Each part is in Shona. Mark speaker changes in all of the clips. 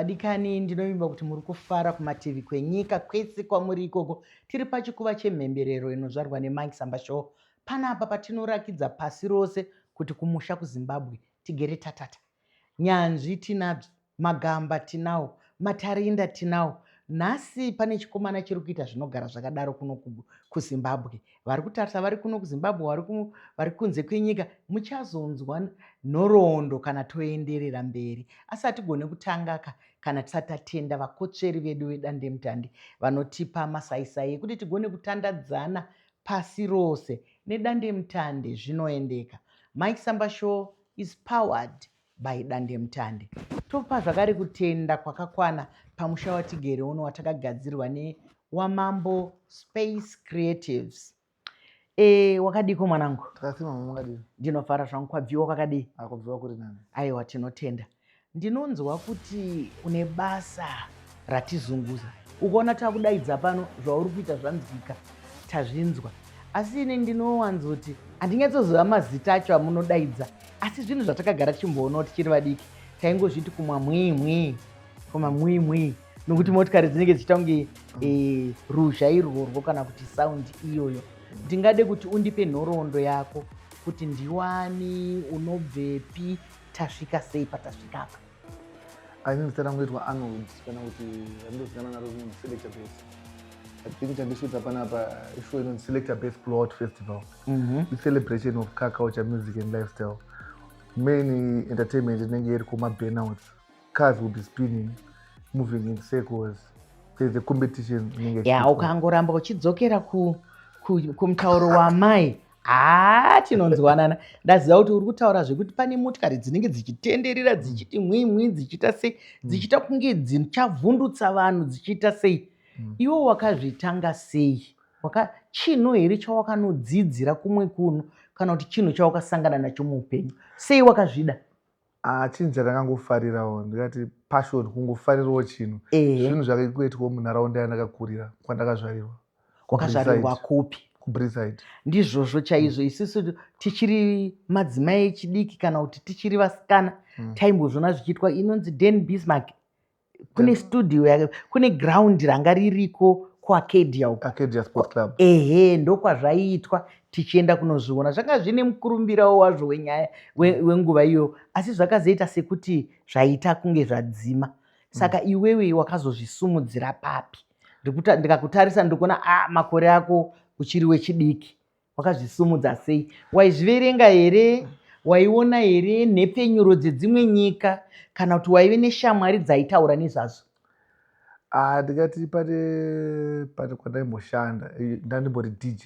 Speaker 1: Vadikani, ndinovimba kuti muri kufara kumativi kwenyika kwese kwamuri ikoko. Tiri pachikuva chemhemberero inozvarwa neMike Samba Show. Panapa patinorakidza pasi rose kuti kumusha kuZimbabwe tigere tatata. Nyanzvi tinadzo, magamba tinawo, matarinda tinawo. Nhasi pane chikomana chiri kuita zvinogara zvakadaro kuno kuZimbabwe. Vari kutarisa vari kuno kuZimbabwe, vari kunze kwenyika, muchazonzwa nhoroondo kana toenderera mberi. Asi hatigone kutangaka kana tisati tatenda vakotsveri vedu vedandemutande vanotipa masaisai ekuti tigone kutandadzana pasi rose nedandemutande zvinoendeka. Mike Samba Show is powered by dandemutande. Topa zvakare kutenda kwakakwana pamusha watigere uno watakagadzirwa neWamambo Space Creatives. E, wakadiko mwanangu?
Speaker 2: Takasima mama, makadii?
Speaker 1: Ndinofara zvangu. Kwabviwa kwakadii?
Speaker 2: Akubviwa kuri nani.
Speaker 1: Aiwa, tinotenda. Ndinonzwa kuti une basa ratizunguza. Ukaona takudaidza pano, zvauri kuita zvanzwika, tazvinzwa. Asi ini ndinowanzoti handinyatsoziva mazita acho amunodaidza, asi zvinhu zvatakagara tichimboonawo tichiri vadiki, taingozviti kumwa mwii mwii, kumwa mwii mwii, nokuti motikari dzinenge dzichiita kunge ruzha irworwo kana kuti sound iyoyo. Ndingade kuti undipe nhoroondo yako kuti ndiwani, unobvepi, tasvika sei patasvika apa.
Speaker 2: Ini zita rangu ritwa Arnold, kana kuti randinozikanwa naro rinonzi Selector Base. I think chandisvitsa panapa ishow inonzi Selector Base Blowout Festival. I-celebration of car culture, music and lifestyle. Main entertainment inenge iri kuma-burnouts. Cars will be spinning, moving in circles. There's a competition inenge
Speaker 1: Ya,
Speaker 2: ichiitwa.
Speaker 1: Ukangoramba uchidzokera kumutauro wamai, haa, tinonzwanana. Ndaziva kuti uri kutaura zvekuti pane motikari dzinenge dzichitenderera, dzichiti mwii mwii, dzichiita sei, dzichiita kunge dzichavhundutsa vanhu, dzichiita sei. Iwe wakazvitanga sei? Chinhu here chawakanodzidzira kumwe kunhu, kana kuti chinhu chawakasangana nacho muupenyu? Sei wakazvida?
Speaker 2: Ah, chinhu chandakangofarirawo, ndikati passion, kungofarirawo chinhu. Zvinhu zvakaitwawo munharaunda yandakakurira, kwandakazvarirwa.
Speaker 1: Wakazvarirwa
Speaker 2: KuBraeside.
Speaker 1: kupi?
Speaker 2: KuBraeside.
Speaker 1: Ndizvozvo chaizvo. Isusu tichiri madzimai echidiki, kana kuti tichiri vasikana, taimbozviona zvichiitwa. Inonzi Dan Bismarck, kune studio yake, kune ground ranga ririko kuArcadia uko.
Speaker 2: Arcadia Sports Club.
Speaker 1: Ehe, ndokwazvaiitwa, tichienda kunozviona. Zvanga zvine mukurumbirawo wazvo wenyaya wenguva iyoyo, asi zvakazoita sekuti zvaita kunge zvadzima. Saka iwewe wakazozvisumudzira papi? Ndikakutarisa ndikuona a makore ako uchiri wechidiki. Wakazvisumudza sei? Waizviverenga here? Waiona here nhepfenyuro dzedzimwe nyika, kana kuti waive neshamwari dzaitaura nezvazvo?
Speaker 2: Ah, ndikati pane kwandaimboshanda, ndandimbori DJ.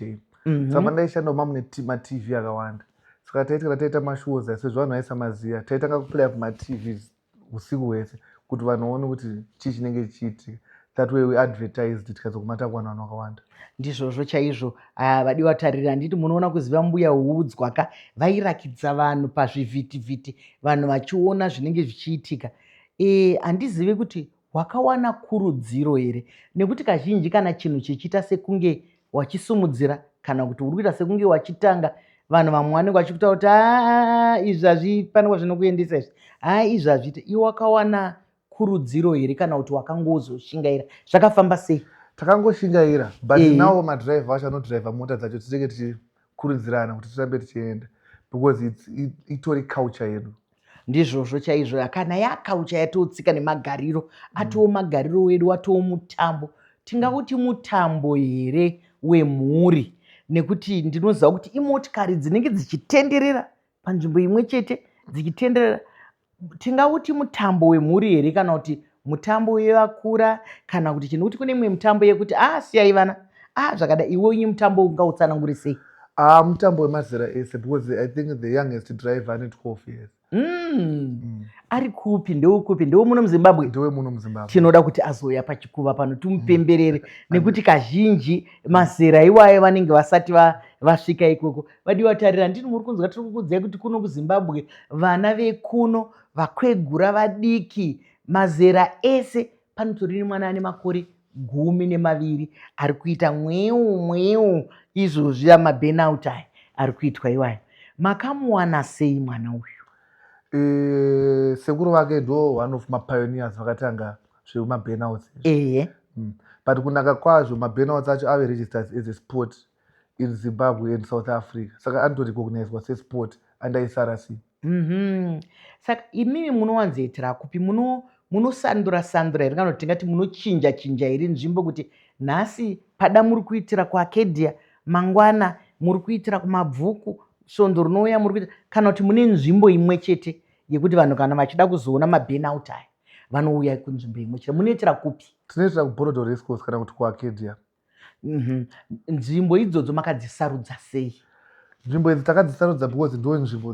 Speaker 2: Saka pandaishanda mune maTV akawanda, saka taiti kana taita mashows, sezvo vanhu vaisamaziva, taitanga kuplaya kumaTVs usiku hwese kuti vanhu vaone kuti chii chinenge chichiitika. That way we advertised, tikazoguma takuwana vanhu vakawanda.
Speaker 1: Ndizvozvo chaizvo. Ah, vadiwa tariri, handiti munoona kuziva mbuya huudzwa ka, vairakidza vanhu pazvivhitivhiti, vanhu vachiona zvinenge zvichiitika. Handizivi kuti wakawana kurudziro here, nekuti kazhinji kana chinhu chichiita sekunge wachisumudzira, kana kuti uri kuita sekunge wachitanga, vanhu vamwe vanenge vachikutaura kuti, "Aa, izvi hazvipane kwazvinokuendesa izvi, haa, izvi hazviite." Iwe wakawana kurudziro here, kana kuti wakangozoshingaira? Zvakafamba sei?
Speaker 2: Takangoshingaira, but now madhiraivha acho anodhiraivha mota dzacho, tinenge tichikurudzirana kuti tirambe tichienda, because itori culture yedu.
Speaker 1: Ndizvozvo chaizvo. Kana yakaucha yatotsika nemagariro atoo magariro wedu, atoo mutambo. Tingauti mutambo here wemhuri? Nekuti ndinoziva kuti imotikari dzinenge dzichitenderera panzvimbo imwe chete, dzichitenderera. Tingauti mutambo wemhuri here, kana kuti mutambo wevakura, kana kuti chinokuti kune imwe mitambo yekuti a siyai vana a zvakada? Iwe unye mutambo ungautsananguri sei?
Speaker 2: Ah, mutambo wemazera ese, because I think the youngest driver ane 12 years.
Speaker 1: Ari kupi? Ndeukupi? Ndewemuno muZimbabwe?
Speaker 2: Ndewemuno muZimbabwe.
Speaker 1: Tinoda kuti azouya pachikuva pano timupemberere, nekuti kazhinji mazera iwayo vanenge vasati vasvika ikoko. Vadiwa tarira, ndini muri kunzwa tiri kukudzai kuti kuno kuZimbabwe vana vekuno, vakwegura, vadiki, mazera ese, panotori nemwana ane makore 12 ari kuita mweu mweu izvozvi, amaburnout aya ari kuitwa iwayo. Makamuwana sei mwana uyu?
Speaker 2: Sekuru vake ndo one of mapioneers vakatanga zvemaburnouts. But kunaka kwazvo, maburnouts acho ave registered as a sport in Zimbabwe and South Africa, saka anotorecognizwa sesport under SRC.
Speaker 1: Saka imimi munowanzoitira kupi? Munosandura sandura here, kana kuti tingati munochinja chinja here nzvimbo, kuti nhasi pada muri kuitira kuArcadia, mangwana muri kuitira kuMabvuku, svondo rinouya muri kuitira, kana kuti mune nzvimbo imwe chete yekuti vanhu kana vachida kuzoona maburnout aya vanouya kunzvimbo imwe chete? Munoitira kupi?
Speaker 2: Tinoitira kuBorrowdale Racecourse kana kuti kuArcadia.
Speaker 1: Nzvimbo idzodzo makadzisarudza sei?
Speaker 2: Nzvimbo idzi takadzisarudza because ndo nzvimbo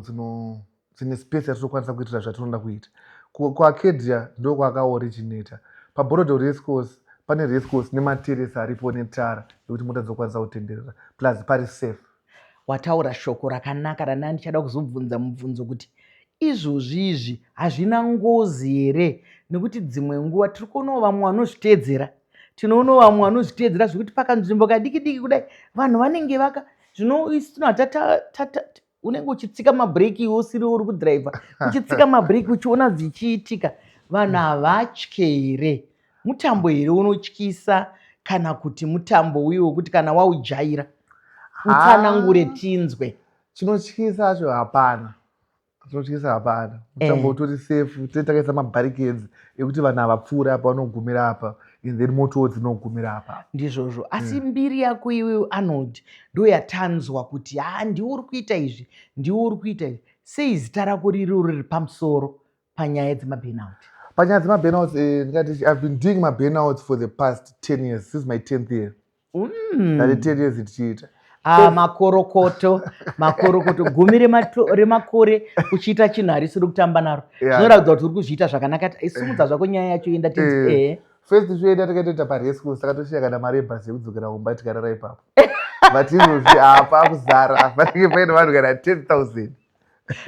Speaker 2: dzine space yatinokwanisa kuitira zvatinoda kuita. KuArcadia ndo kwakaoriginata. PaBorrowdale Racecourse pane racecourse nemateresi aripo netara yekuti mota dzinokwanisa kutenderera, plus pari safe.
Speaker 1: Wataura shoko rakanaka rana ndichada kuzobvunza mubvunzo kuti izvozvi izvi hazvina ngozi here, nekuti dzimwe nguva tiri kuonawo vamwe vanozviteedzera, tinoonawo vamwe vanozviteedzera zvekuti pakanzvimbo kadiki diki kudai vanhu vanenge vaka zvino isu tinoti unenge uchitsika mabhureki iwe usiri uri kudhiraivha, uchitsika mabhureki uchiona zvichiitika. Vanhu havatye here? Mutambo here unotyisa, kana kuti mutambo uyu wekuti kana waujaira? Utsanangure tinzwe.
Speaker 2: Chinotyisa acho hapana, chinotyisa hapana. Mutambo utori safe. Tine takaisa mabarricades ekuti vanhu havapfuuri apa, vanogumira apa, and then motowo dzinogumira apa.
Speaker 1: Ndizvozvo, asi mbiri yako iwewe, Arnold, ndo yatanzwa kuti ha, ndiwe uri kuita izvi, ndiwe uri kuita izvi. Sei zita rako riri riri pamusoro panyaya dzemaburnout?
Speaker 2: Panyaya dzemaburnout, ndingati I've been doing maburnouts for the past 10 years. This is my 10th year. Ndati 10 years tichiita.
Speaker 1: Ah, makorokoto, makorokoto. 10 remakore uchiita chinhu harisiri kutamba naro. Zvinoratidza kuti uri kuzviita zvakanaka. Simudza zvako nyaya yacho, enda tinzi.
Speaker 2: First show takaitoita paracecourse, takatoshiya kana mari yebhasi yekudzokera kumba, tikarara ipapo. But izvozvi hapa kuzara, panenge paine vanhu kana 10,000.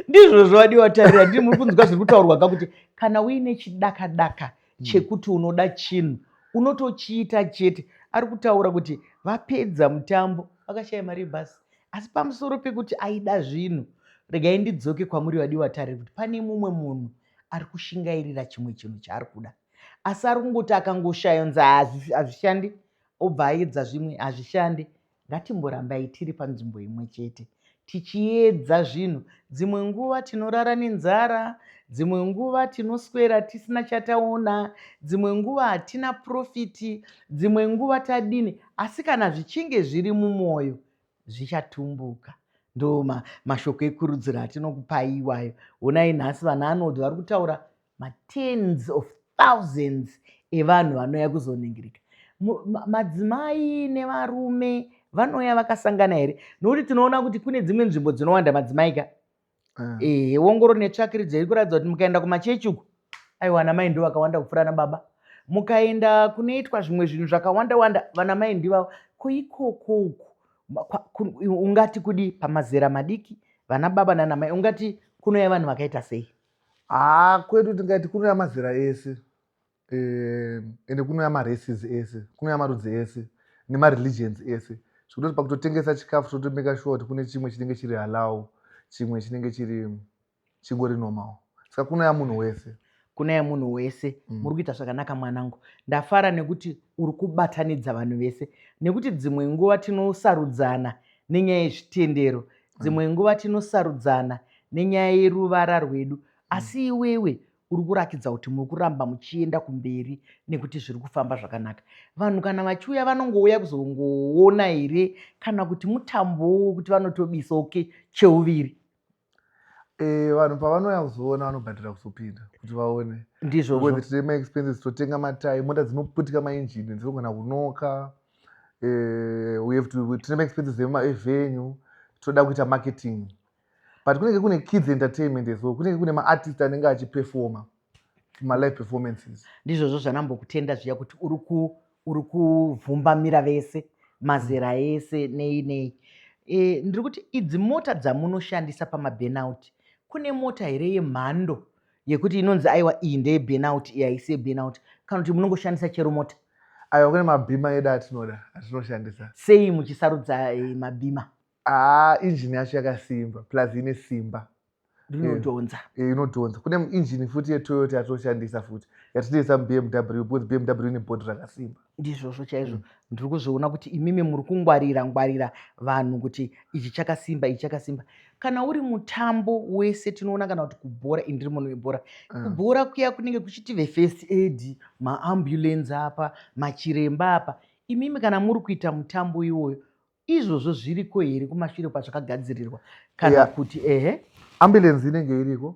Speaker 1: Ndizvozvo, vadiwa tarira, ndiri muri kunzwa zviri kutaurwa ka, kuti kana uine chidakadaka chekuti unoda chinhu, unotochiita chete. Ari kutaura kuti vapedza mutambo vakashaya mari yebhasi, asi pamusoro pekuti aida zvinhu. Regai ndidzoke kwamuri, vadiwa tariri, kuti pane mumwe munhu ari kushingairira chimwe chinhu chaari kuda, asi ari kungoti akangoshaya nzi hazvishandi, obva aedza zvimwe, hazvishandi. Ngatimborambai tiri panzvimbo imwe chete tichiedza zvinhu. Dzimwe nguva tinorara nenzara, dzimwe nguva tinoswera tisina chataona, dzimwe nguva hatina profit, dzimwe nguva tadini, asi kana zvichinge zviri mumwoyo zvichatumbuka. Ndo mashoko ekurudziro atinokupai iwayo. Onai nhasi vana Arnold vari kutaura matens of thousands evanhu vanouya kuzoningirika. Madzimai nevarume vanouya vakasangana here? Nokuti tinoona kuti kune dzimwe nzvimbo dzinowanda madzimai ka. Ongoro netsvakiridzo iri kuratidza kuti mukaenda kumachechi uku, aiwa, ana mai ndo vakawanda kupfuura ana baba. Mukaenda kunoitwa zvimwe zvinhu zvakawanda wanda, vana mai ndivavo. Ko ikoko uku ungati kudi pamazera madiki, vana baba nana mai, ungati kunouya vanhu vakaita sei?
Speaker 2: Haa, kwedu tingati kunouya mazera ese, ende kunouya maraces ese, kunouya marudzi ese nemareligions ese, zvekutoti pakutotengesa chikafu totomeka sure kuti kune chimwe chinenge chiri halal, chimwe chinenge chiri chingori normal. Saka kunouya munhu wese.
Speaker 1: Kunaya munhu wese. Muri kuita zvakanaka, mwanangu. Ndafara nekuti uri kubatanidza vanhu vese, nekuti dzimwe nguva tinosarudzana nenyaya yezvitendero, dzimwe nguva tinosarudzana nenyaya yeruvara rwedu, asi iwewe uri kurakidza kuti muri kuramba muchienda kumberi nekuti zviri kufamba zvakanaka. Vanhu kana vachiuya vanongouya kuzongoona here, kana kuti mutambowo wekuti vanotobisawo cheuviri?
Speaker 2: Vanhu pavanouya kuzoona vanobhadhara kuzopinda kuti vaone.
Speaker 1: Ndizvozvo.
Speaker 2: Because tine maexpenses, totenga matai, mota dzinoputika mainjini, dzinogona kunoka. We have to, tine maexpenses evenue, toda kuita marketing, but kunenge kune kids entertainment as well, kunenge kune maartist anenge achiperforma malive performances.
Speaker 1: Ndizvozvo zvanambokutenda zviya kuti uri kuvhumbamira vese, mazera ese, nei nei. Ndiri kuti idzi mota dzamunoshandisa pamaburnout, kune mota here yemhando yekuti inonzi aiwa, iyi ndeye burnout, iyi haisi yeburnout, kana kuti munongoshandisa chero mota?
Speaker 2: Aiwa, kune maBeamer edu atinoda, atinoshandisa.
Speaker 1: Sei muchisarudza maBeamer?
Speaker 2: Haa, injini yacho yakasimba, plus ine simba.
Speaker 1: Rinodhonza.
Speaker 2: Inodhonza. Kune injini futi yeToyota yatoshandisa futi, yatinoisa muBMW, because BMW ine bhodhi rakasimba.
Speaker 1: Ndizvozvo chaizvo. Ndiri kuzviona kuti imimi muri kungwarira ngwarira vanhu kuti ichi chakasimba, ichi chakasimba. Kana uri mutambo wese tinoona, kana kuti kubhora, indiri munhu webhora, kubhora kuya kunenge kuchiti vefirst aid, maambulance apa, machiremba apa. Imimi kana muri kuita mutambo iwoyo, izvozvo zviriko here kumashure kwazvakagadzirirwa, kana kuti ehe?
Speaker 2: Ambulance inenge iriko,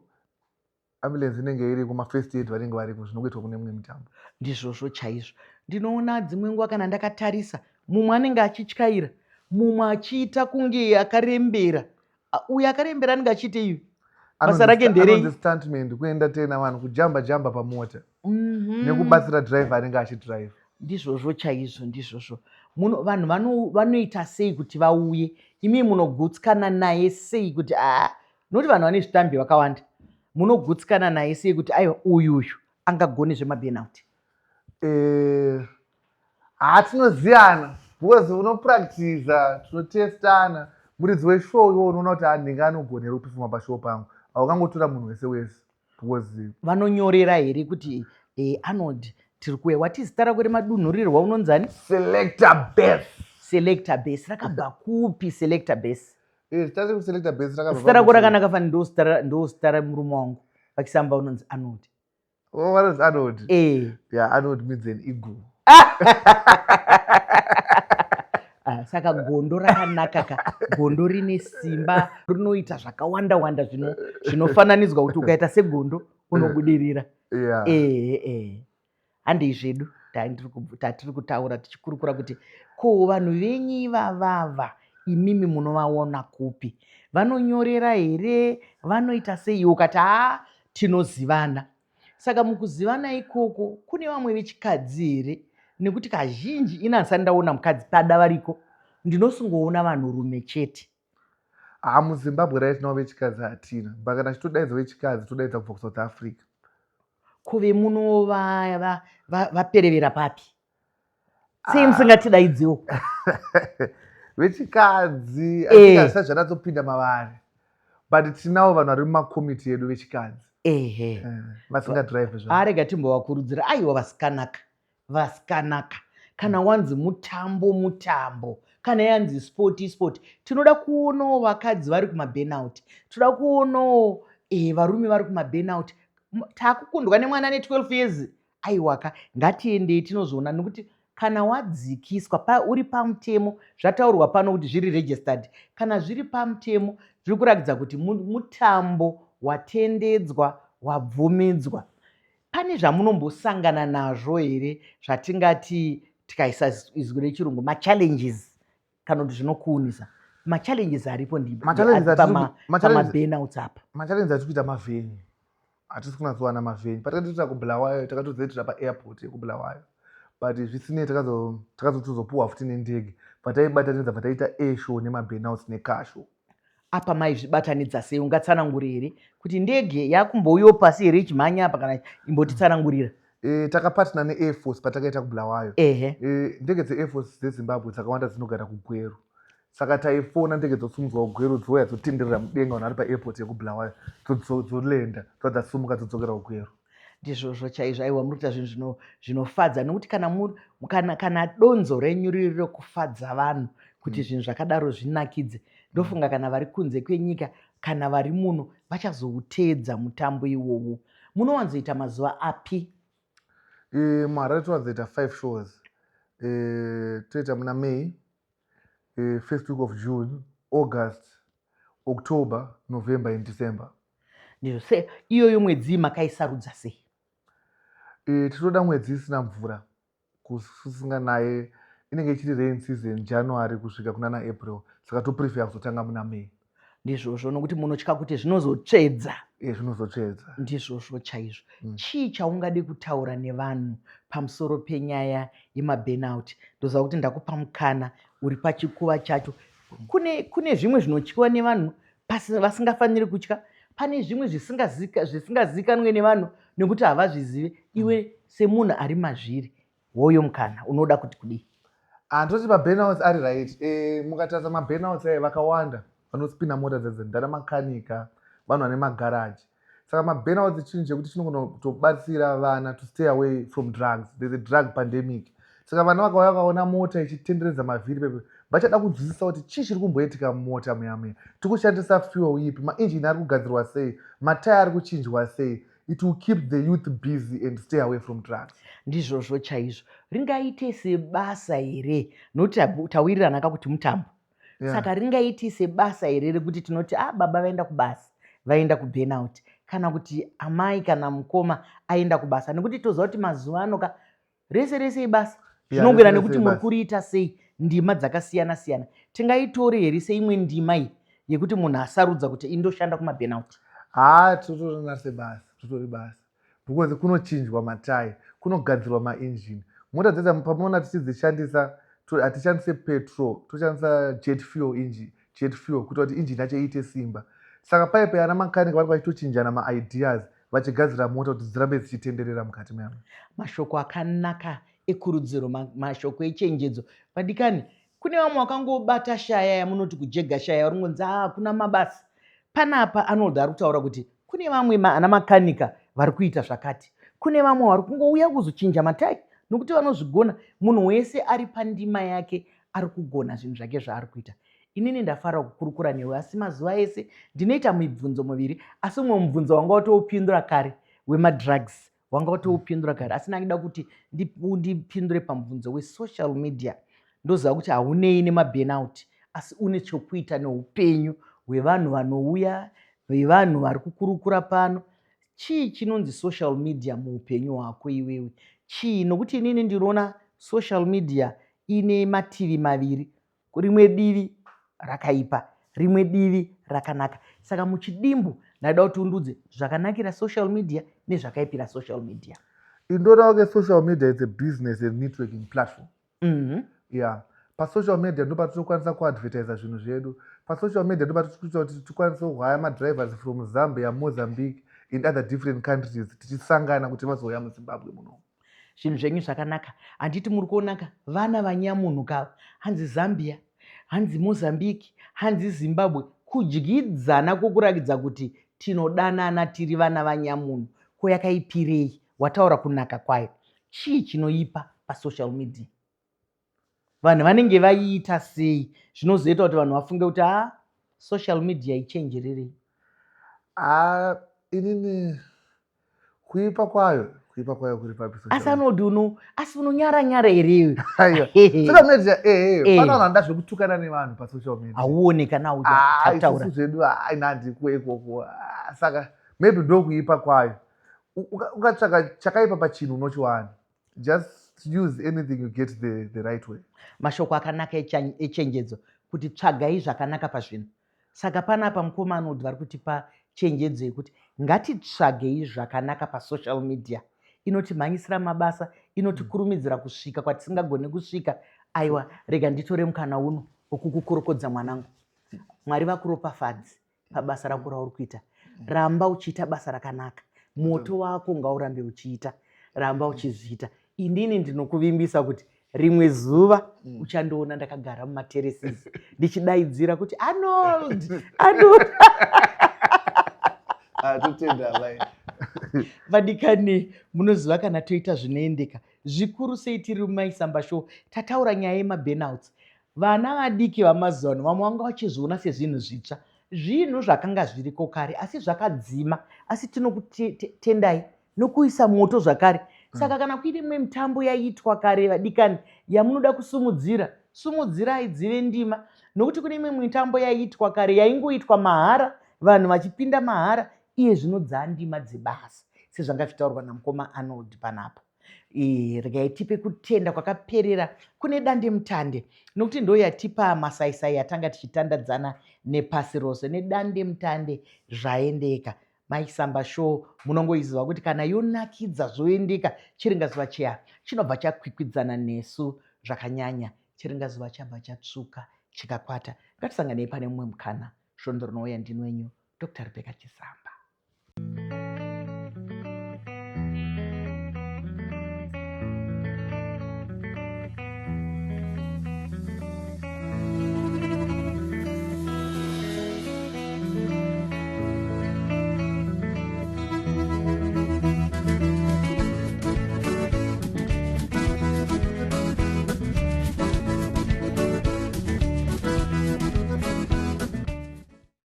Speaker 2: ambulance inenge iriko, mafirst aid vanenge variko, zvinongoitwa kune mumwe mitambo.
Speaker 1: Ndizvozvo chaizvo. Ndinoona dzimwe nguva kana ndakatarisa, mumwe anenge achityaira, mumwe achiita kunge akarembera. Uyo akarembera anenge achiita iyo basa rake nderei?
Speaker 2: Anonzi stuntman, kuentertaina vanhu, kujamba jamba pamota nekubatsira driver anenge achidrive.
Speaker 1: Ndizvozvo chaizvo, ndizvozvo. Vanhu vanoita sei kuti vauye? Imi munogutsikana naye sei kuti aa, nokuti vanhu vane zvitambi vakawanda, munogutsikana naye sei kuti aiwa, uyuyu angagone zvemaburnout?
Speaker 2: Hatinoziyana because unopractiza, tinotestana. Muridzi weshow iwo unoona kuti anhinge anogonera kuperforma pashow pangu. Haukangotora munhu wese wese because
Speaker 1: Vanonyorera here kuti Arnold, tiri kuuya? Wati zita rako remadunhurirwa unonzani?
Speaker 2: Selector Base.
Speaker 1: Selector Base rakabva kupi, Selector Base?
Speaker 2: Zita rekuSelector Base rakabva
Speaker 1: Zita rako
Speaker 2: pakuti-
Speaker 1: rakanaka fani. Ndo zita remurume wangu pakisamba, unonzi Arnold.
Speaker 2: Oh, what is Arnold?
Speaker 1: Eh.
Speaker 2: Yeah, Arnold means an eagle.
Speaker 1: Ah, saka gondo rakanaka ka. Gondo rine simba, rinoita zvakawanda wanda zvinofananidzwa kuti ukaita segondo unobudirira. Ehe, handei zvedu. Tatiri kutaura tichikurukura kuti ko vanhu venyu ivavava, imimi munovaona kupi? Vanonyorera here? Vanoita sei? Ukati haa, tinozivana. Saka mukuzivana ikoko kune vamwe vechikadzi here? Nekuti kazhinji ini handisati ndaona mukadzi pada variko, ndinosingoona vanhurume chete.
Speaker 2: Ha, muZimbabwe right now vechikadzi hatina, but kana chitodaidza vechikadzi, todaidza kubva kuSouth Africa.
Speaker 1: Kuve muno vaperevera papi? Sei musingatidaidziwo?
Speaker 2: Vechikadzi asati zvanatsopinda mavari, but tinavo vanhu vari mumakomiti edu vechikadzi. Vasingadrive zvavo.
Speaker 1: Arega timbovakurudzira. Aiwa, vasikanaka, vasikanaka, kana wanzi mutambo mutambo, kana yanzi sport sport, tinoda kuonawo vakadzi vari kumaburnout, toda kuonawo varume vari kumaburnout. Taakukundwa nemwana ne12 years. Aiwaka, ngatiendei tinozoona, nekuti kana wadzikiswa uri pamutemo, zvataurwa pano kuti zviri registered, kana zviri pamutemo zviri kuratidza kuti mutambo watendedzwa, wabvumidzwa. Pane zvamunombosangana nazvo here zvatingati, tikaisa izwi rechirungu, machallenges, kana kuti zvinokuunisa? Machallenges aripo pamaburnouts apa?
Speaker 2: Machallenges atiri kuita, mavenue. Hatisi kunatsowana mavenue. Patakatoita kuBulawayo, takatozoitira paairport yekuBulawayo, but zvisinei takazotozopuhwa futi nendege. Pataibatanidza, pataita air show nemaburnouts necar show.
Speaker 1: Apa maizvibatanidza sei? Ungatsananguri here kuti ndege yakumbouyawo pasi here ichimhanya apa, kana imbotitsanangurira?
Speaker 2: Takapartner neAir Force patakaita kuBulawayo. Ndege dzeAir Force dzeZimbabwe dzakawanda dzinogara kuGweru, saka taifona, ndege dzosumudzwa kuGweru, dzouya, dzotenderera mudenga, vanhu vari paairport yekuBulawayo, dzolenda, dzadzasumuka, dzodzokera kuGweru.
Speaker 1: Ndizvozvo chaizvo. Aiwa, muri kuita zvinhu zvinofadza, nekuti kana donzo renyu riri rekufadza vanhu, kuti zvinhu zvakadaro zvinakidze, ndofunga kana vari kunze kwenyika, kana vari muno, vachazouteedza mutambo iwowo. Munowanzoita mazuva api?
Speaker 2: MuHarare towanzoita five shows. Toita muna May, first week of June, August, October, November and December.
Speaker 1: Ndizvo. Se iyoyo mwedzi makaisarudza sei?
Speaker 2: Tinoda mwedzi isina mvura, kusinganaye, inenge ichiri rain season January kusvika kunana April, saka toprefer kuzotanga muna May.
Speaker 1: Ndizvozvo, nokuti munotya kuti zvinozotsvedza.
Speaker 2: Zvinozotsvedza.
Speaker 1: Ndizvozvo chaizvo. Chii chaungade kutaura nevanhu pamusoro penyaya yemaburnout? Ndoziva kuti ndakupa mukana uri pachikuva chacho. Kune zvimwe zvinotyiwa nevanhu vasingafaniri kutya, pane zvimwe zvisingazivikanwe nevanhu nekuti havazvizive. Iwe semunhu ari mazviri, woyo mukana, unoda kuti kudii?
Speaker 2: Handoti maburnouts ari right. Mukatarisa maburnouts aya, vakawanda vanospina mota dzedze ndana makanika. Vanhu vane magaraji. Saka maburnouts chinhu chekuti chinogona kutobatsira vana to stay away from drugs. There's a drug pandemic. Saka vana vakauya vakaona mota ichitenderedza mavhiri pepe, vachada kunzwisisa kuti chii chiri kumboitika mumota muya muya, tiri kushandisa fuel ipi, mainjini ari kugadzirwa sei, mataya ari kuchinjwa sei. It will keep the youth busy and stay away from drugs.
Speaker 1: Ndizvozvo chaizvo. Ringaite sebasa here, nokuti tawirirana ka kuti mutambo? Saka ringaite sebasa here rekuti tinoti, a ah, baba vaenda kubasa, vaenda kuburnout, kana kuti amai kana mukoma aenda kubasa? Nekuti toziva kuti mazuva ano ka rese rese ibasa. Zvinongwera nekuti muri kuriita sei. Ndima dzakasiyana siyana, tingaitore here seimwe ndima iyi yekuti munhu asarudza kuti indoshanda kumaburnout?
Speaker 2: Haa, totorina sebasa, totori basa, because kunochinjwa matai, kunogadzirwa mainjini. Mota dzedza pamunoona tichidzishandisa, hatishandise petrol, toshandisa jet fuel engine, jet fuel, kuita kuti injini yacho iite simba. Saka paipe ana makanika vanenge vachitochinjana maideas vachigadzira mota kuti dzirambe dzichitenderera mukati meamo.
Speaker 1: Mashoko akanaka ekurudziro, mashoko echenjedzo. Vadikani, kune vamwe vakangobata shaya yamunoti kujega shaya, vari kungonzi, a, hakuna mabasa panapa. Arnold ari kutaura kuti kune vamwe ana makanika vari kuita zvakati, kune vamwe vari kungouya kuzochinja matai nokuti vanozvigona. Munhu wese ari pandima yake ari kugona zvinhu zvake zvaari kuita. Inini ndafara kukurukura newe, asi mazuva ese ndinoita mibvunzo miviri, asi umwe mubvunzo wanga watoupindura kare, wemadrugs wanga watoupindura kare, asi ndangida kuti ndipindure pamubvunzo wesocial media. Ndoziva kuti haunei nemaburnout, asi une chokuita neupenyu hwevanhu vanouya, vevanhu vari kukurukura pano. Chii chinonzi social media muupenyu hwako iwewe? Chii? Nokuti inini ndinoona social media ine mativi maviri, rimwe divi rakaipa, rimwe divi rakanaka. Saka muchidimbu ndaida kuti undudze zvakanakira social media nezvakaipira social media.
Speaker 2: Indoona ke social media is a business and networking platform. Yeah, pasocial media ndo patinokwanisa kuadvertisa zvinhu zvedu. Pasocial media ndo patikuita kuti tikwanise kuhaya madrivers from Zambia, Mozambique and other different countries, tichisangana kuti vazouya muZimbabwe muno.
Speaker 1: Zvinhu zvenyu zvakanaka. Handiti muri kuonaka vana vanyamunhu kava, hanzi Zambia, hanzi Mozambique, hanzi Zimbabwe, kudyidzana kwokurakidza kuti tinodanana, tiri vana vanyamunhu. Ko yakaipirei? Wataura kunaka kwayo. Chii chinoipa pasocial media? Vanhu vanenge vaiita sei zvinozoita kuti vanhu vafunge kuti, a, social media ichenjererei?
Speaker 2: Ah, inini kuipa kwayo, kuipa kwayo kuri papi?
Speaker 1: Asi anodi uno, asi unonyara nyara here?
Speaker 2: Aiwa, social media, pane vanhu vanoda zvekutukana nevanhu pasocial media.
Speaker 1: Hauone kana
Speaker 2: Ah, isusu zvedu, ai, nandiko ikoko. Ah, saka maybe ndokuipa kwayo. Ukatsvaka chakaipa pachinhu unochiwana. Just use anything, you get the right way.
Speaker 1: Mashoko akanaka echenjedzo kuti tsvagai zvakanaka pazvinhu. Saka panapa mukoma Arnold vari kutipa chenjedzo yekuti ngatitsvagei zvakanaka pasocial media. Inotimhanyisira mabasa, inotikurumidzira kusvika kwatisingagoni kusvika. Aiwa, rega nditore mukana uno wokukukorokodza, mwanangu. Mwari vakuropafadzi pabasa rako rauri kuita. Ramba uchiita basa rakanaka. Moto wako ngaurambe uchiita, ramba uchizviita. Inini ndinokuvimbisa kuti rimwe zuva uchandiona ndakagara mumaterraces ndichidaidzira kuti, "Arnold, Arnold!"
Speaker 2: Ah, totenda vai.
Speaker 1: Vadikani, munoziva kana toita zvinoendeka zvikuru sei tiri muMaisamba Show. Tataura nyaya yemaburnouts. Vana vadiki vamazuva ano vamwe vanga vachizviona sezvinhu zvitsva, zvinhu zvakanga zviriko kare asi zvakadzima, asi tinokutendai nokuisa moto zvakare. Saka kana kuine imwe mitambo yaiitwa kare, vadikani, yamunoda kusumudzira, sumudzirai dzive ndima, nokuti kune imwe mitambo yaiitwa kare yaingoitwa mahara, vanhu vachipinda mahara. Iye zvino dzandima dzebasa, sezvanga zvichitaurwa namukoma Arnold panapa. Regai tipe kutenda kwakaperera kune dande mutande, nokuti ndo yatipa masaisai atanga tichitandadzana nepasi rose. Nedande mutande zvaendeka. Maisamba Show munongoiziva kuti kana yonakidza zvoendeka. Chiringazuva chiya chinobva chakwikwidzana nesu zvakanyanya. Chiringazuva chabva chatsvuka chikakwata. Ngatisanganei pane mumwe mukana svondo rinouya. Ndini wenyu Dr Rebecca Chisamba.